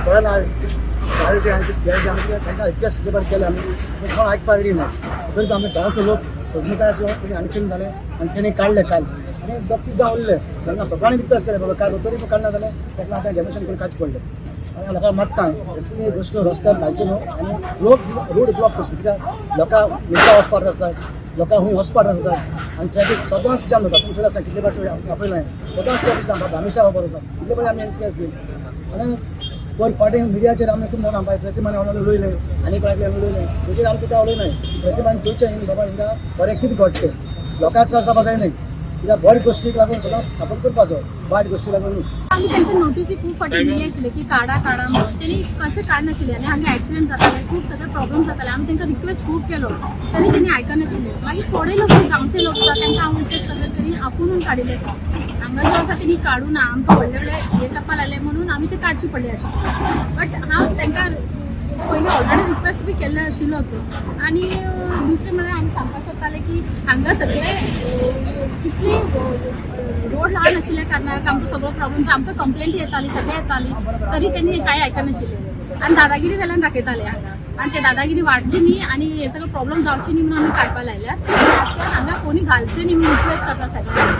कळना गाडी आनी कितें आमी तांकां रिक्वेस्ट कितें बरें केलें आमी, पूण कोण आयकपाक रेडी ना. तरी आमी गांवचो लोक सोजमूकायाचो तेणी आनी जालें आनी तेणी काडले काल आनी डॉक्टर जावन उरले. तांकां सगळ्यांनी रिक्वेस्ट केलें बाबा काड, तरी काडना जालें. ताका आतां डेमोशन करून काडचें पडलें. आनी लोकांक मागता, असली गोश्ट रस्त्यार घालचे न्हू आनी लोक रोड ब्लॉक करचो, कित्याक लोकांक मिरसां वचपाक आसता, लोकांक खूंय वचपाक आसता आनी ट्रॅफिक सदांच जाम जाता. तुमचे आसता कितले फावटी आपयलां, सदांच ट्रॅफिक जाम हमेशा खबर आसा. इतले फावटी आमी केस घेयली आनी पयर फाटीं मिडियाचेर आमी तुमकां जाणा, प्रतिमान उलयलें आनी कोणाकल्यान उलयलें. तेजेर आमी तुका उलयनाय. प्रतिमान चोवचें न्ही बाबा, हिंगा बरें कितें घडटें, लोकांक त्रास जावपा जायना, कित्याक बऱ्या गोश्टीक लागून सदांच सपोर्ट करपाचो, वायट गोश्टीक लागून न्हू. आमी तांकां नोटीसी खूब फावटी दिली आशिल्ली की काडा काडा म्हणून. तेणी कशें काडनाशिल्ले आनी हांगा एक्सिडंट जाताले, खूब सगळे प्रॉब्लेम जाताले. आमी तांकां रिक्वेस्ट खूब केलो तरी तेणी आयकनाशिल्ले. मागीर थोडे लोक गांवचे लोक आसा, तांकां हांव रिक्वेस्ट करता, तेणी आपूण काडिल्ले आसा. हांगा जो आसा तेणी काडूं ना, आमकां व्हडले व्हडले हे करपा लागले म्हणून आमी ते काडची पडली आशिल्ली. बट हांव तांकां पयलीं ऑलरेडी रिक्वेस्ट बी केल्ले आशिल्लोच. आनी दुसरें म्हळ्यार आमी सांगपाक सोदताले की हांगा सगळे कितली रोड ल्हान आशिल्ल्या कारणान आमकां सगळो प्रॉब्लेम. आमकां कंप्लेंट येताली, सगळे येताली, तरी त्यांनी कांय आयकनाशिल्ले आनी दादागिरी वेल्यान दाखयताले हांगा. आनी ते दादागिरी वाडची न्ही आनी हे सगळे प्रॉब्लेम जावचे न्ही म्हणून आमी काडपा लायल्या. आनी हांगा कोणी घालचे न्ही म्हणून रिक्वेस्ट करता सगळ्यांक.